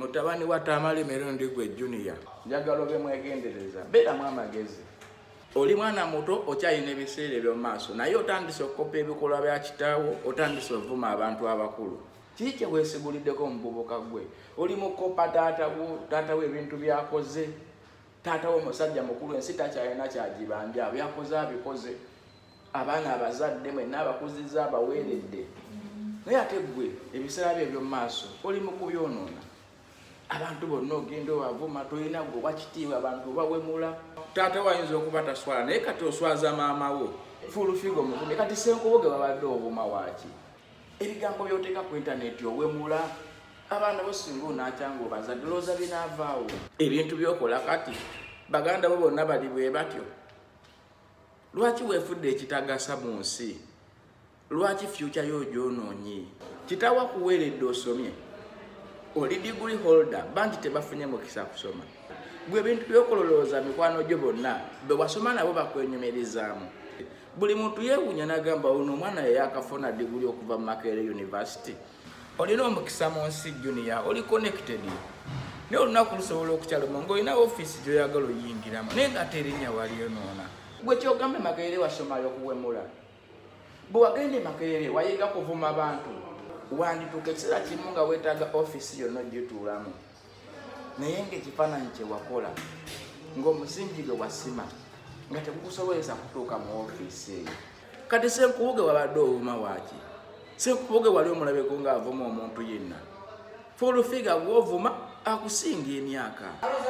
Mutabani wa Tamale Mirundi gwe Junior, njagala obe mwegendereza, beeramu amagezi. Oli mwana muto okyalina ebiseera eby'omu maaso, naye otandise okukopa ebikolwa bya kitaawo, otandise ovuma abantu abakulu. Kiki kye weesiguliddeko omuvubuka gwe? Oli mukopa taata wo ebintu by'akoze. Taata wo omusajja mukulu, ensi takyalina kyagibanja, byakoze abikoze. Abaana abazadde mwenna abakuzizza abaweeredde. Naye ate ggwe ebiseera byo eby'omu maaso oli mu kubyonoona. Abantu bonna ogenda obavuma, tolina gwe wakitiibwa, abantu bawemula. Taata wo ayinza okuba taswala, naye kati oswaza maama wo. Full figure omuvume, kati Ssenkubuge babadde ovuma waaki? Ebigambo by'oteeka ku intaneti owemula. Abaana bo singa onaakyanga obazadde, olowooza binaavaawo? Ebintu by'okola kati baganda bo bonna bali bwe batyo. Lwaki weefudde ekitagasa mu nsi? Lwaki future yo ogyonoonye? Kitaawo akuweeredde osomye, oli degree holder, bangi tebafunye mukisa kusoma. Gwe ebintu by'okola olowooza mikwano gyo bonna be wasoma nabo bakwenyumirizaamu. Buli muntu yeewuunya n'agamba ono omwana ye yakafuna diguli okuva mu Makerere University. Olina omukisa mu nsi Junior, oli connected. Naye olunaku lusobola okukyaluma ng'olina ofiisi gy'oyagala oyingiramu, naye ng'ate erinnya walyonoona. Gwe ky'ogamba e Makerere wasomayo okuwemula. Bwe wagenda e Makerere wayiga kuvuma bantu. Wandituuka ekiseera kimu nga weetaaga ofiisi yonna ogituulamu. Naye ng'ekifaananyi kye wakola ng'omusingi gwe wasima nga tegukusobozesa kutuuka mu ofiisi eyo. Kati Ssenkubuge wabadde ovuma waaki? Ssenkubuge wali omulabeko ng'avuma omuntu yenna. Full figure gw'ovuma akusinga emyaka.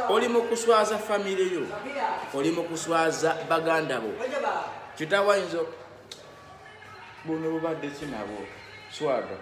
Oli mu kuswaza famire yo, oli mu kuswaza baganda bo. Kitaawo ayinza buno bubadde ki nabwo? Swaga.